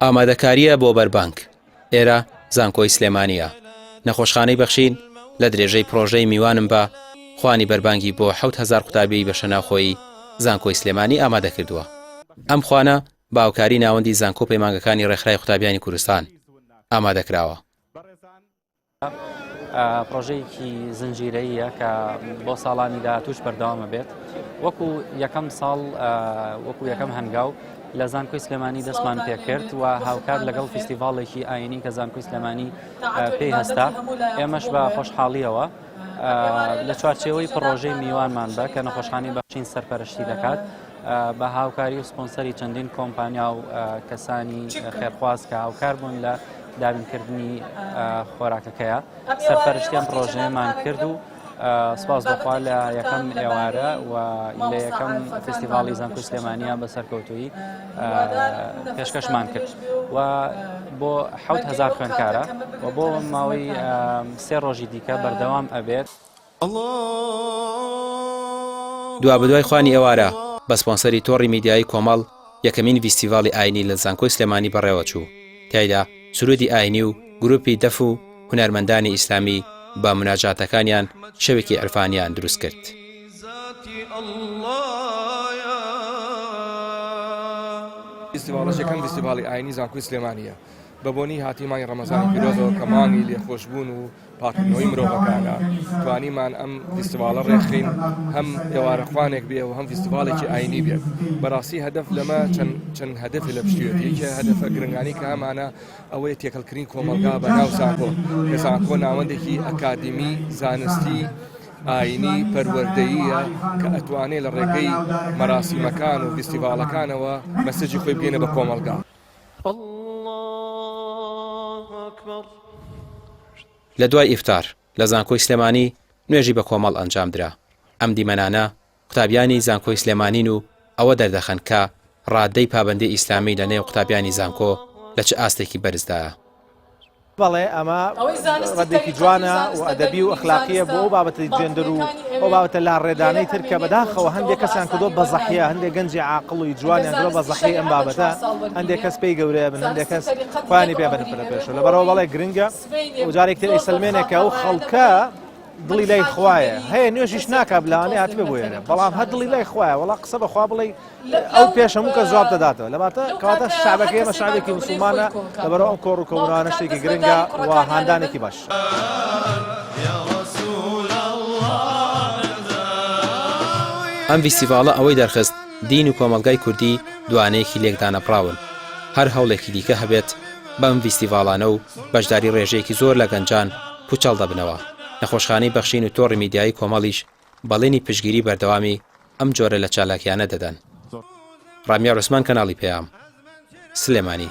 ئامادەکارییە بۆ بەربانگ. ئێرە زانکۆی سلێمانییە. نەخۆشخانەی بەخشین لە درێژەی پڕۆژەی میوانم بە خوانی بەربانگی بۆ 7000 قوتابیی بەشەناوخۆیی زانکۆی سلێمانی ئامادەکردووە. ئەم خوانە بە هاوکاری ناوەندی زانکۆ و پەیمانگەکانی ڕێکخراوی قوتابیانی کوردستان ئامادەکراوە. پرۆژەیەکی زنجیرەیە کە بۆ ساڵانی داهاتوش بەردەوامە بێت وەکو یەکەم ساڵ وەکو یەکەم هەنگاو لە زانکۆی سلێمانی دەستمان پێکرد و هاوکات لەگەڵ فیستیڤاڵێکی ئاینی کە زانکۆی سلێمانی پێی هەستا ئێمەش بە خۆشحاڵیەوە لە چوارچێوەی پڕۆژەی میوانمان بە کە نەخۆشخانەی بەخشین سەرپەرشتی دەکات بە هاوکاری و سپۆنسەری چەندین کۆمپانیا و کەسانی خێرخواز کە هاوکار بوون لە دابینکردنی خۆراکەکەیە سەرپەرشتی ئەم پڕۆژەیەمان کرد و سپاس بەخوا لە یەکەم ئێوارە و لە یەکەم فستیڤاڵی زانکۆی سلێمانیا بە سەرکەوتوویی پێشکەشمان کرد و بۆ 1000 خوێندکارە و بۆ ماوەی سێ ڕۆژی دیکە بەردەوام ئەبێت. دوابەدوای خوانی ئێوارە، بە سپۆنسەری تۆڕی میدیایی کۆمەڵ، یەکەمین ڤیستیڤاڵی ئاینی لە زانکۆی سلێمانی بەڕێوەچوو، تیایدا سروودی ئاینی و گروپی دەف و هونەرمەندانی ئیسلامی بە موناجاتەکانیان شەوێکی عیرفانیان دروست کرد. فیستیڤاڵەش یەکەم فیستیڤاڵی ئاینی زانکۆی سلێمانییە بە بۆنەی هاتنی مانگی ڕەمەزانی پیرۆزەوە کە مانگی لێخۆشبوون و پاککردنەوەی مرۆڤەکانە توانیمان ئەم فیستیڤاڵە ڕێکخین هەم ئێوارەخوانێک بێ و هەم فیستیڤاڵێکی ئاینی بێت بەڕاستی هەدەف لەمە چەند چەند هەدەفی لە پشتیوەتی یەکێ هەدەفە گرنگانی کە هەمانە ئەوەیە تێکەڵکردنی کۆمەڵگا بە ناو زانکۆ کە زانکۆ ناوەندێکی ئەکادیمی زانستی ئاینی پەروەردەییە کە ئەتوانێ لە ڕێگەی مەراسیمەکان و فیستیڤاڵەکانەوە message ی خۆی بگەینە بە کۆمەڵگا. لە دوای ئیفتار لە زانکۆی سلێمانی نوێژی بە کۆمەڵ ئەنجامدرا، ئەم دیمەنانە قوتابیانی زانکۆی سلێمانین و ئەوە دەردەخەن کە ڕادەی پابەندی ئیسلامی لە نێو قوتابیانی زانکۆ لە چ ئاستێکی بەرزدایە. بەڵێ ئەمە ڕەدێکی جوانە و ئەدەبی و ئەخلاقیە بۆ ئەو بابەتی جێندەر و ئەو بابەتە لاڕێدانەی تر کە بەداخەوە هەندێک کەسیان کردووە بە زەحیە هەندێک گەنجی عاقڵی جوانیان کردووە بە زەحیە ئەم بابەتە هەندێک کەس پێی گەورەیە بن هەندێک کەس خۆیانی پێ بەرن پێشەوە لەبەرەوە بەڵێ گرنگە و جارێک تر ئەیسەلمێنێ کە ئەو خەڵکە دڵی لای خوایە هەیە نوێژیش ناکا بلاوانەیە هاتبێ بۆ ئێرە بەڵام هەر دڵی لای خوایە وەڵا قسە بەخوا بڵێ ئەو پێش هەموو کەس جواب دەداتەوە لەباتە کەواتە شعبەکەی ئێمە شعبێکی مسلمانە لەبەرەوە ئەم کۆڕ و کۆبوونەوانە شتێکی گرنگە و هاندانێکی باش. ئەم ڤیستیڤاڵە ئەوەی دەرخست دین و کۆمەڵگای کوردی دوانەیەکی لێکدانەبڕاون، هەر هەوڵێکی دیکە هەبێت بەم ڤیستیڤاڵانە و بەشداری ڕێژەیەکی زۆر لە گەنجان پوچەڵ دەبنەوە، نەخۆشخانەی بەخشین و تۆڕی میدیایی کۆمەڵیش بەڵێنی پشتگیری بەردەوامی ئەم جۆرە لە چالاکیانە دەدەن. ڕامیار عوسمان کەناڵی پەیام، سلێمانی.